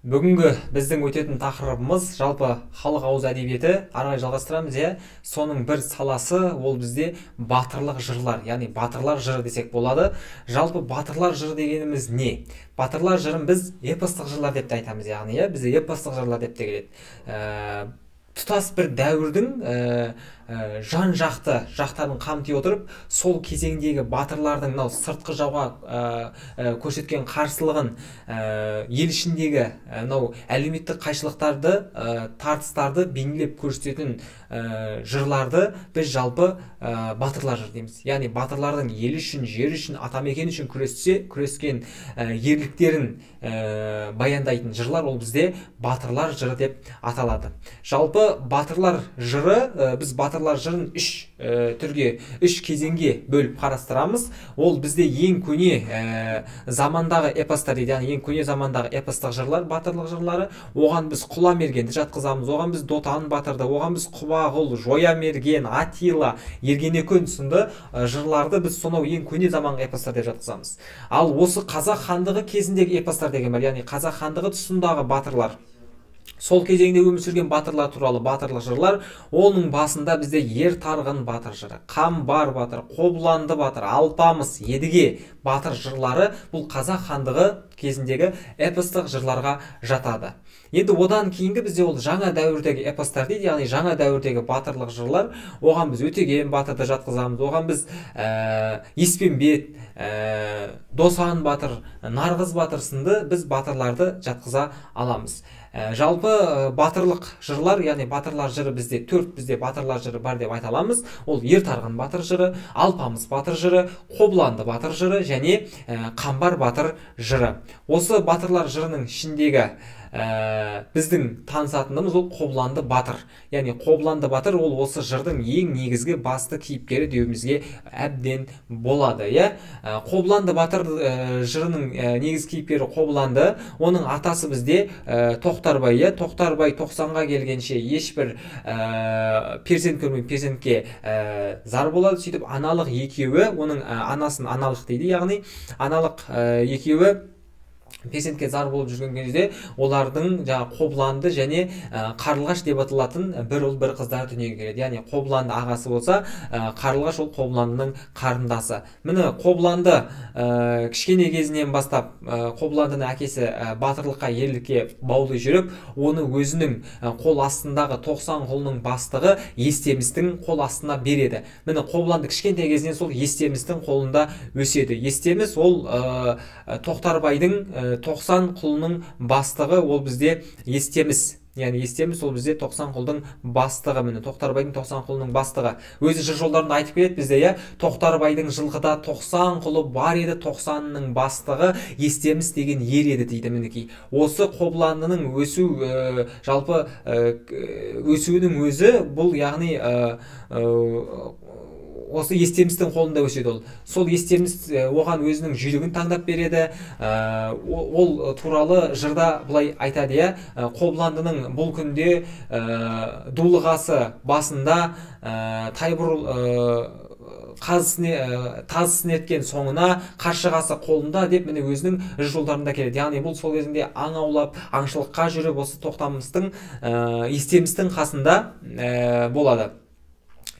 Бүгінгі біздің өтетін тақырыбымыз жалпы халық ауыз әдебиеті, ары қарай жалғастырамыз, иә. Соның бір саласы ол бізде батырлық жырлар, яғни батырлар жыры десек болады. Жалпы батырлар жыры дегеніміз не? Батырлар жырын біз эпостық жырлар деп те айтамыз, яғни, иә, бізде эпостық жырлар деп те келеді. Тұтас бір дәуірдің жан жақты жақтарын қамти отырып, сол кезеңдегі батырлардың мынау сыртқы жауға көрсеткен қарсылығын, ел ішіндегі мынау әлеуметтік қайшылықтарды, тартыстарды бейнелеп көрсететін жырларды біз жалпы батырлар жыры дейміз. Яғни батырлардың ел үшін, жер үшін, атамекен үшін күрескен ерліктерін баяндайтын жырлар ол бізде батырлар жыры деп аталады. Жалпы батырлар жыры, біз батырлар жырын үш түрге, үш кезеңге бөліп қарастырамыз. Ол бізде ең көне замандағы эпостар дейді, яғни ең көне замандағы эпостық жырлар, батырлық жырлары. Оған біз Құла Мергенді жатқызамыз, оған біз Дотан батырды, оған біз Құбағұл, Жоя Мерген, Атила, Ергенекөн сынды жырларды біз сонау ең көне заманғы эпостар деп жатқызамыз. Ал осы Қазақ хандығы кезіндегі эпостар деген бар, яғни Қазақ хандығы тұсындағы батырлар, сол кезеңде өмір сүрген батырлар туралы батырлық жырлар. Оның басында бізде Ер Тарғын батыр жыры, Қамбар батыр, Қобыланды батыр, Алпамыс, Едіге батыр жырлары бұл Қазақ хандығы кезіндегі эпостық жырларға жатады. Енді одан кейінгі бізде ол жаңа дәуірдегі эпостар дейді, яғни жаңа дәуірдегі батырлық жырлар. Оған біз Өтеген батырды жатқызамыз, оған біз Еспенбет, Досан батыр, Нарғыз батыр сынды біз батырларды жатқыза аламыз. Жалпы батырлық жырлар, яғни батырлар жыры бізде төрт, бізде батырлар жыры бар деп айта аламыз. Ол Ер Тарғын батыр жыры, Алпамыс батыр жыры, Қобыланды батыр жыры және Қамбар батыр жыры. Осы батырлар жырының ішіндегі біздің танысатынымыз ол Қобыланды батыр. Яғни Қобыланды батыр ол осы жырдың ең негізгі басты кейіпкері деуімізге әбден болады, иә. Қобыланды батыр жырының негізгі кейіпкері Қобыланды. Оның атасы бізде Тоқтарбай, иә. Тоқтарбай 90-ға келгенше ешбір перзент көрмей, перзентке зар болады. Сөйтіп аналық екеуі, оның анасын аналық дейді, яғни аналық екеуі перзентке зар болып жүрген кезде олардың жаңа Қобыланды және Қарлығаш деп аталатын бір ұл бір қыздар дүниеге келеді. Яғни Қобыланды ағасы болса, Қарлығаш ол Қобыландының қарындасы. Міне Қобыланды кішкене кезінен бастап Қобыландының әкесі батырлыққа, ерлікке баулы жүріп, оны өзінің қол астындағы 90 құлының бастығы Естемістің қол астына береді. Міне Қобыланды кішкентай кезінен сол Естемістің қолында өседі. Естеміс ол Тоқтарбайдың 90 құлының бастығы, ол бізде Естеміс. Яғни Естеміс ол бізде 90 құлдың бастығы. Міне Тоқтарбайдың 90 құлының бастығы. Өзі жыр жолдарында айтып келеді бізде, иә. Тоқтарбайдың жылқыда 90 құлы бар еді, 90-ның бастығы Естеміс деген ер еді дейді. Мінекей осы Қобыландының өсу, жалпы өсуінің өзі бұл, яғни осы Естемістің қолында өседі ол. Сол Естеміс оған өзінің жүйрігін таңдап береді. Ол туралы жырда былай айтады, иә. Қобыландының бұл күнде дулығасы басында, тайбұрыл тазысын еткен соңына, қаршығасы қолында деп міне өзінің жыр жолдарында келеді. Яғни бұл сол кезінде аң аулап, аңшылыққа жүріп, осы Тоқтамыстың, Естемістің қасында болады.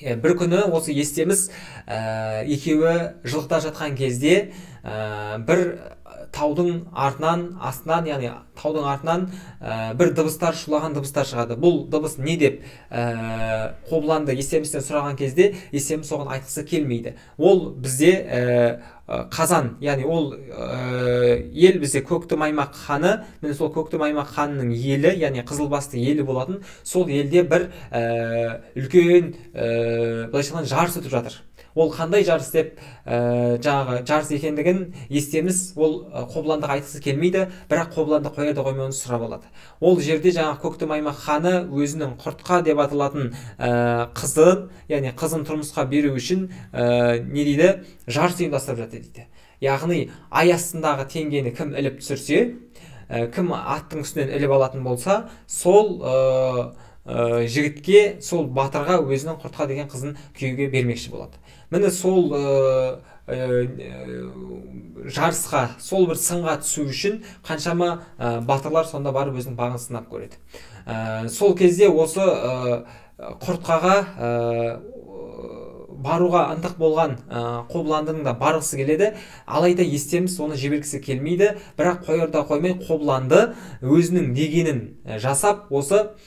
Бір күні осы Естеміс екеуі жылқыда жатқан кезде бір таудың артынан, астынан, яғни таудың артынан бір дыбыстар, шулаған дыбыстар шығады. Бұл дыбыс не деп Қобыланды Естемістен сұраған кезде Естеміс оған айтқысы келмейді. Ол бізде Қазан, яғни ол ел бізде Көкті Маймақ ханы, міне сол Көкті Маймақ ханының елі, яғни Қызылбасты елі болатын. Сол елде бір үлкен былайша айтқанда жарыс өтіп жатыр. Ол қандай жарыс деп жаңағы жарыс екендігін Естеміс ол Қобыландыға айтқысы келмейді, бірақ Қобыланды қояды қоймай оны сұрап алады. Ол жерде жаңағы Көкті Маймақ ханы өзінің Құртқа деп аталатын қызын, яғни қызын тұрмысқа беру үшін не дейді, жарыс ұйымдастырып жатыр дейді. Яғни ай астындағы теңгені кім іліп түсірсе, кім аттың үстінен іліп алатын болса, сол жігітке, сол батырға өзінің Құртқа деген қызын күйеуге бермекші болады. Міне сол жарысқа, сол бір сынға түсу үшін қаншама батырлар сонда барып өзінің бағын сынап көреді. Сол кезде осы Құртқаға баруға ынтық болған Қобыландының да барғысы келеді. Алайда Естеміс оны жібергісі келмейді, бірақ қоярда қоймай Қобыланды өзінің дегенін жасап, осы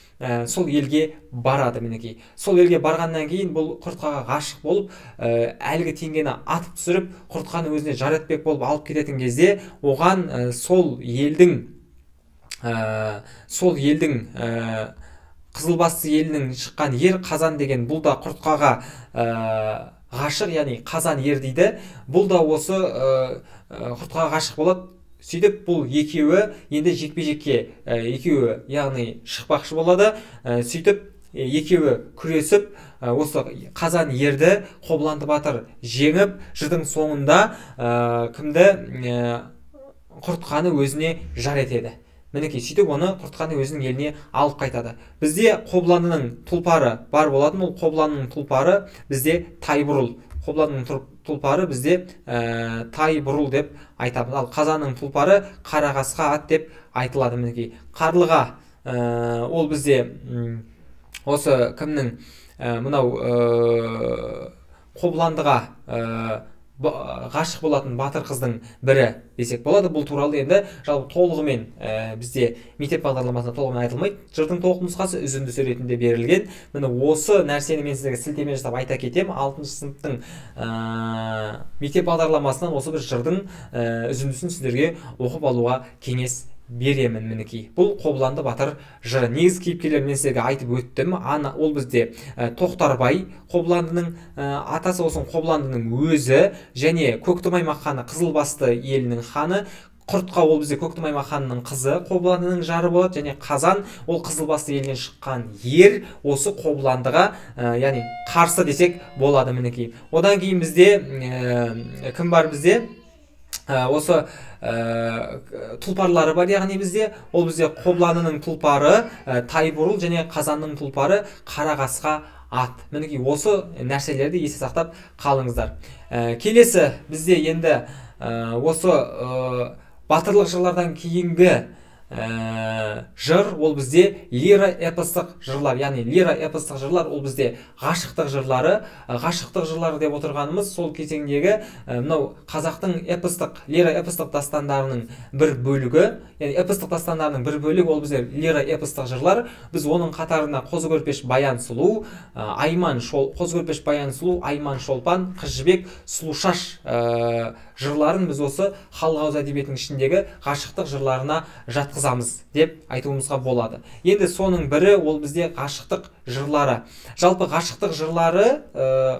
сол елге барады. Мінекей, сол елге барғаннан кейін бұл Құртқаға ғашық болып, әлгі теңгені атып түсіріп, Құртқаны өзіне жар етпек болып алып кететін кезде, оған сол елдің Қызылбасты елінің шыққан ер Қазан деген, бұл да Құртқаға ғашық, яғни Қазан ер дейді. Бұл да осы Құртқаға ғашық болады. Сөйтіп бұл екеуі енді жекпе-жекке екеуі, яғни шықпақшы болады. Сөйтіп екеуі күресіп, осы Қазан ерді Қобыланды батыр жеңіп, жырдың соңында кімді, Құртқаны өзіне жар етеді. Мінекей, сөйтіп оны Құртқаны өзінің еліне алып қайтады. Бізде Қобыландының тұлпары бар болатын. Ол Қобыландының тұлпары бізде Тайбұрыл. Қобыландының тұлпары бізде Тайбұрыл деп айтамыз. Ал Қазанның тұлпары Қарақасқа ат деп айтылады. Мінекей, Қарлыға, ол бізде осы кімнің, мынау Қобыландыға ғашық болатын батыр қыздың бірі десек болады. Бұл туралы енді жалпы толығымен бізде мектеп бағдарламасында толығымен айтылмайды. Жырдың толық нұсқасы үзіндісі ретінде берілген. Міне, осы нәрсені мен сіздерге сілтеме жасап айта кетемін. 6-шы сыныптың мектеп бағдарламасынан осы бір жырдың үзіндісін сіздерге оқып алуға кеңес беремін. Мінекей, бұл Қобыланды батыр жыры. Негізгі кейіпкерлерін мен сіздерге айтып өттім. Ана, ол бізде Тоқтарбай, Қобыландының атасы, болсын Қобыландының өзі, және Көктұмаймақ ханы, Қызылбасты елінің ханы. Құртқа, ол бізде Көктұмаймақ ханының қызы, Қобыландының жары болады. Және Қазан, ол Қызылбасты елінен шыққан ер, осы Қобыландыға, яғни қарсы десек болады. Мінекей, одан кейін бізде кім бар? Бізде осы тұлпарлары бар, яғни бізде ол бізде Қобыландының тұлпары Тайбұрыл және Қазанның тұлпары Қарақасқа ат. Мінекей, осы нәрселерді есте сақтап қалыңыздар. Келесі бізде енді осы батырлық жырлардан кейінгі жыр, ол бізде лира эпостық жырлар. Яғни лира эпостық жырлар, ол бізде ғашықтық жырлары. Ғашықтық жырлары деп отырғанымыз сол кезеңдегі мынау қазақтың эпостық, лира эпостық дастандарының бір бөлігі. Яғни эпостық дастандарының бір бөлігі ол бізде лира эпостық жырлар. Біз оның қатарына Қозы Көрпеш Баян Сұлу, Айман Шол, Қозы Көрпеш Баян Сұлу, Айман Шолпан, Қыз Жібек, Сұлушаш жырларын біз осы халық ауыз әдебиетінің ішіндегі ғашықтық жырларына жатқызамыз деп айтуымызға болады. Енді соның бірі ол бізде ғашықтық жырлары. Жалпы ғашықтық жырлары,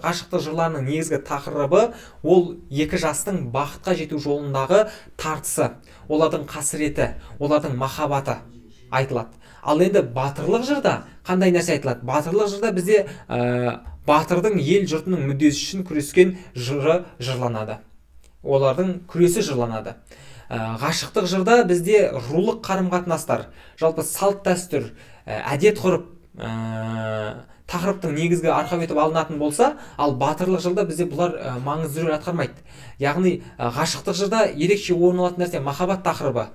ғашықтық жырларының негізгі тақырыбы ол екі жастың бақытқа жету жолындағы тартысы, олардың қасіреті, олардың махаббаты айтылады. Ал енді батырлық жырда қандай нәрсе айтылады? Батырлық жырда бізде батырдың ел жұртының мүддесі үшін күрескен жыры жырланады. Олардың күресі жырланады. Ғашықтық жырда бізде рулық қарым-қатынастар, жалпы салт дәстүр, әдет ғұрып тақырыптың негізгі арқау етіп алынатын болса, ал батырлық жырда бізде бұлар маңызды рөл атқармайды. Яғни ғашықтық жырда ерекше орын алатын нәрсе махаббат тақырыбы.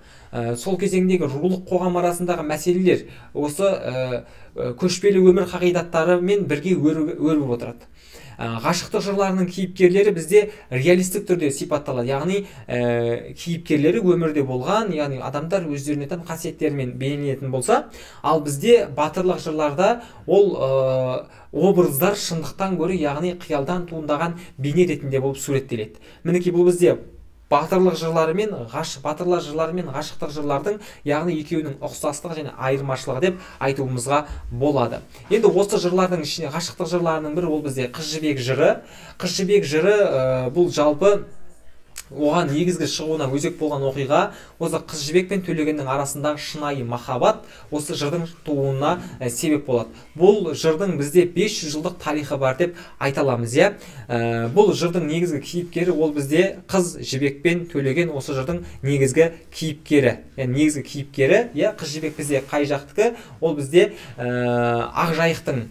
Сол кезеңдегі рулық қоғам арасындағы мәселелер осы көшпелі өмір қағидаттарымен бірге өрбіп отырады. Ғашықтық жырларының кейіпкерлері бізде реалистік түрде сипатталады. Яғни кейіпкерлері өмірде болған, яғни адамдар өздеріне тән қасиеттерімен бейнеленетін болса, ал бізде батырлық жырларда ол образдар шындықтан гөрі, яғни қиялдан туындаған бейне ретінде болып суреттеледі. Мінекей, бұл бізде батырлық жырлары мен батырлар жырлары мен ғашықтық жырлардың, яғни екеуінің ұқсастығы және айырмашылығы деп айтуымызға болады. Енді осы жырлардың ішінде ғашықтық жырларының бірі ол бізде Қыз Жібек жыры. Қыз Жібек жыры бұл жалпы Оған негізгі шығуына өзек болған оқиға осы Қыз Жібек пен Төлегеннің арасындағы шынайы махаббат осы жырдың тууына себеп болады. Бұл жырдың бізде 500 жылдық тарихы бар деп айта аламыз, иә. Бұл жырдың негізгі кейіпкері ол бізде Қыз Жібек пен Төлеген, осы жырдың негізгі кейіпкері. Яғни негізгі кейіпкері, иә, Қыз Жібек бізде қай жақтікі? Ол бізде Ақжайықтың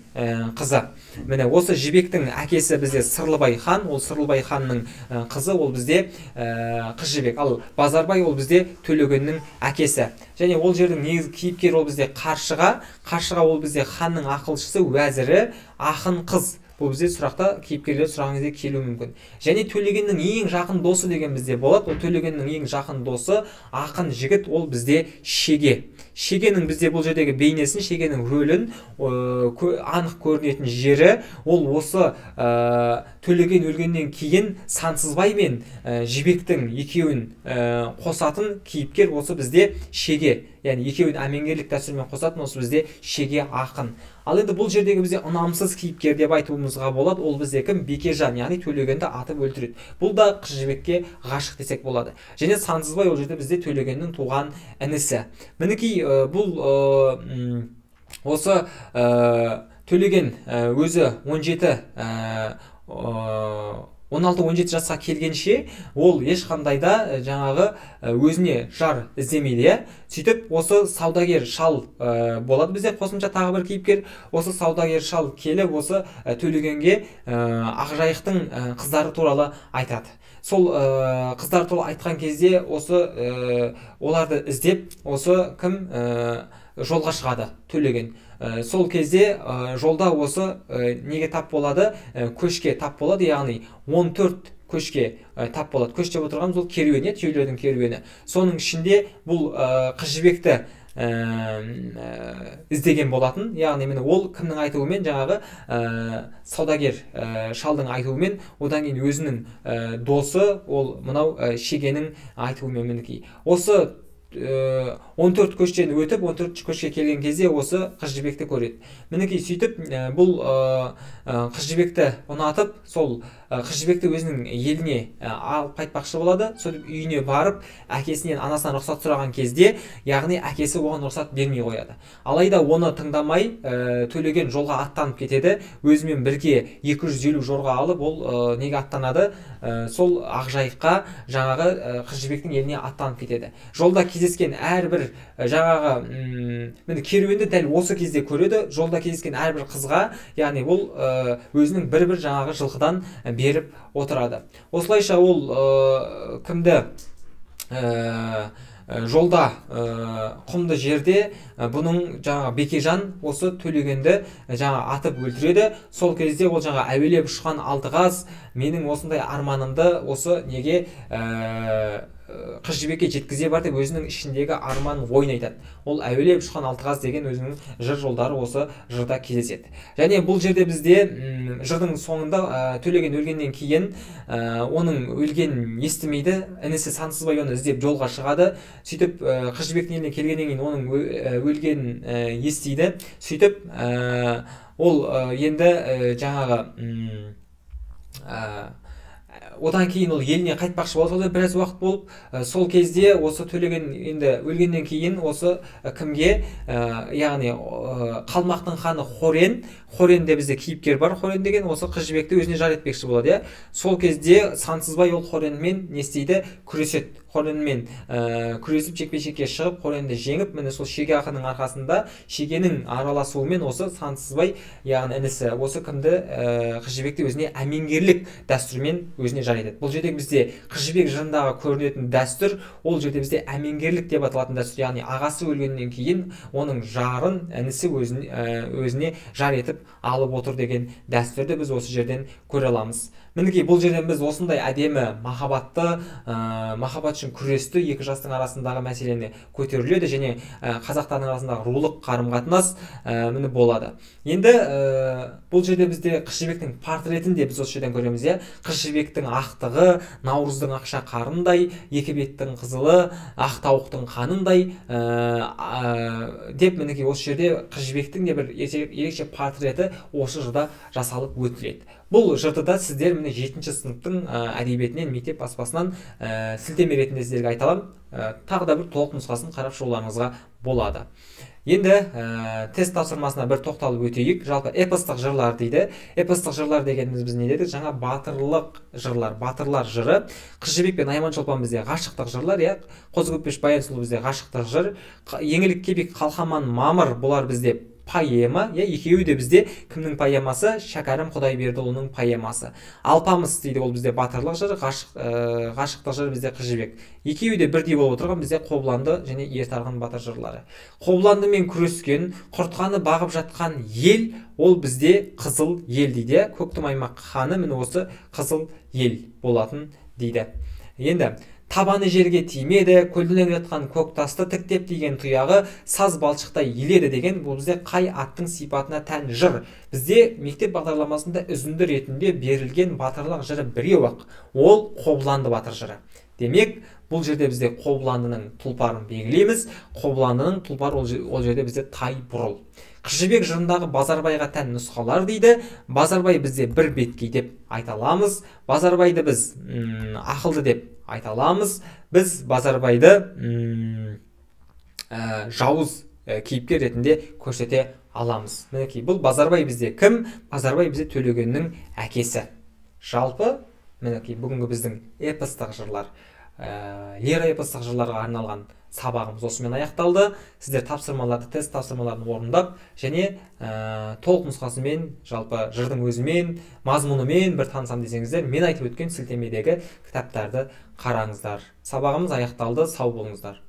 қызы. Міне, осы Жібектің әкесі бізде Сырлыбай хан, ол Сырлыбай ханның қызы, ол бізде Қыз Жібек. Ал Базарбай ол бізде Төлегеннің әкесі. Және ол жердің негізгі кейіпкері ол бізде Қаршыға. Қаршыға ол бізде ханның ақылшысы, уәзірі, ақын қыз. Бұл бізде сұрақта кейіпкерлер сұраған кезде келуі мүмкін. Және Төлегеннің ең жақын досы деген бізде болады. Ол Төлегеннің ең жақын досы ақын жігіт, ол бізде Шеге. Шегенің бізде бұл жердегі бейнесін, Шегенің рөлін анық көрінетін жері ол осы Төлеген өлгеннен кейін Сансызбай мен Жібектің екеуін қосатын кейіпкер осы бізде Шеге. Яғни екеуін әмеңгерлік дәстүрмен қосатын осы бізде Шеге ақын. Ал енді бұл жердегі бізде ұнамсыз кейіпкер деп айтуымызға болады. Ол бізде кім? Бекежан, яғни Төлегенді атып өлтіреді. Бұл да Қыз Жібекке ғашық десек болады. Және Сансызбай ол жерде бізде Төлегеннің туған інісі. Мінекей, бұл осы Төлеген өзі 16-17 жасқа келгенше ол ешқандай да жаңағы өзіне жар іздемейді, иә. Сөйтіп осы саудагер шал болады бізде қосымша тағы бір кейіпкер. Осы саудагер шал келіп осы Төлегенге Ақжайықтың қыздары туралы айтады. Сол қыздар туралы айтқан кезде осы оларды іздеп осы кім жолға шығады Төлеген. Сол кезде жолда осы неге тап болады? Көшке тап болады, яғни 14 көшке тап болады. Көш деп отырғанымыз ол керуен, түйелердің керуені. Соның ішінде бұл Қыз Жібекті іздеген болатын. Яғни міне ол кімнің айтуымен, жаңағы саудагер шалдың айтуымен, одан кейін өзінің досы ол мынау Шегенің айтуымен. Мінекей осы 14 көштен өтіп, 14 көшке келген кезде осы Қыз Жібекті көреді. Мінекей, сөйтіп бұл Қыз Жібекті ұнатып, сол Қыз Жібекті өзінің еліне алып қайтпақшы болады. Сөйтіп үйіне барып, әкесінен, анасынан рұқсат сұраған кезде, яғни әкесі оған рұқсат бермей қояды. Алайда оны тыңдамай, Төлеген жолға аттанып кетеді. Өзімен бірге 250 жорға алып, ол неге аттанады? Сол Ақжайыққа, жаңағы Қыз Жібектің еліне аттанып кетеді. Жолда кездескен әрбір жаңағы міне керуенді дәл осы кезде көреді. Жолда кездескен әрбір қызға, яғни ол өзінің бір-бір жаңағы жылқыдан беріп отырады. Осылайша ол кімді жолда құмды жерде бұның жаңағы Бекежан осы Төлегенді жаңа атып өлтіреді. Сол кезде ол жаңа әуелеп ұшқан алты қаз менің осындай арманымды осы неге Қыз Жібекке жеткізе бар деп өзінің ішіндегі арман ойын айтады. Ол әуелеп ұшқан алты қаз деген өзінің жыр жолдары осы жырда кездеседі. Және бұл жерде бізде жырдың соңында Төлеген өлгеннен кейін оның өлгенін естімейді. Інісі Сансызбай оны іздеп жолға шығады. Сөйтіп Қыз Жібектің еліне келгеннен кейін оның өлгенін естиді. Сөйтіп ол енді жаңағы одан кейін ол еліне қайтпақшы болады. Сол біраз уақыт болып, сол кезде осы Төлеген енді өлгеннен кейін осы кімге, яғни қалмақтың ханы Хорен, Хоренде бізде кейіпкер бар, Хорен деген осы Қыз Жібекті өзіне жар етпекші болады, иә. Сол кезде Сансызбай ол Хоренмен не істейді? Күреседі. Хоренмен күресіп жекпе-жекке шығып, Хоренді жеңіп, міне сол Шеге ақынның арқасында, Шегенің араласуымен осы Сансызбай, яғни інісі осы кімді Қыз Жібекті өзіне әмеңгерлік дәстүрмен өзіне жар етеді. Бұл жерде бізде Қыз Жібек жырындағы көрінетін дәстүр, ол жерде бізде әмеңгерлік деп аталатын дәстүр, яғни ағасы өлгеннен кейін оның жарын інісі өзіне жар етіп алып отыр деген дәстүрді біз осы жерден көре аламыз. Мінекей, бұл жерден біз осындай әдемі махаббатты, махаббат үшін күресті, екі жастың арасындағы мәселені көтеріледі және қазақтардың арасындағы рулық қарым-қатынас міне болады. Енді бұл жерде бізде Қыз Жібектің портретін де біз осы жерден көреміз, иә. Қыз Жібектің ақтығы, наурыздың ақша қарындай, екі беттің қызылы, ақ тауықтың қанындай деп мінекей осы жерде Қыз Жібектің де бір ерекше портреті осы жырда жасалып өтіледі. Бұл жырды да сіздер міне 7-ші сыныптың әдебиетінен, мектеп баспасынан сілтеме ретінде сіздерге айта аламын. Тағы да бір толық нұсқасын қарап шығуларыңызға болады. Енді тест тапсырмасына бір тоқталып өтейік. Жалпы эпостық жырлар дейді. Эпостық жырлар дегеніміз біз не дедік? Жаңа батырлық жырлар, батырлар жыры. Қыз Жібек пен Айман Шолпан бізде ғашықтық жырлар, иә. Қозы Көрпеш Баян Сұлу бізде ғашықтық жыр. Еңлік Кебек Қалқаман Мамыр бұлар бізде поэма, иә, екеуі де бізде кімнің поэмасы? Шәкәрім Құдайбердіұлының поэмасы. Алпамыс дейді, ол бізде батырлық жыр, ғашықтық жыр бізде Қыз Жібек. Екеуі де бірдей болып отырған бізде Қобыланды және Ер Тарғын батыр жырлары. Қобыландымен күрескен, құртқаны бағып жатқан ел, ол бізде Қызыл ел дейді. Көктім аймақ ханы міне осы Қызыл ел болатын дейді. Енді табаны жерге тимеді, көлденең жатқан көк тасты тіктеп тиген тұяғы саз балшықтай еледі деген бұл бізде қай аттың сипатына тән жыр? Бізде мектеп бағдарламасында үзінді ретінде берілген батырлық жыры біреу-ақ, ол Қобыланды батыр жыры. Демек, бұл жерде бізде Қобыландының тұлпарын белгілейміз. Қобыландының тұлпары ол жерде бізде тай бұрыл. Қыз Жібек жырындағы Базарбайға тән нұсқалар дейді. Базарбай бізде бір беткей деп айта аламыз. Базарбайды біз ақылды деп айта аламыз. Біз Базарбайды жауыз кейіпкер ретінде көрсете аламыз. Мінекей, бұл Базарбай бізде кім? Базарбай бізде Төлегеннің әкесі. Жалпы, мінекей, бүгінгі біздің эпостық жырлар, лира эпостық жырларға арналған сабағымыз осымен аяқталды. Сіздер тапсырмаларды, тест тапсырмаларын орындап және толық нұсқасымен, жалпы жырдың өзімен, мазмұнымен бір танысам десеңіздер, мен айтып өткен сілтемедегі кітаптарды қараңыздар. Сабағымыз аяқталды. Сау болыңыздар.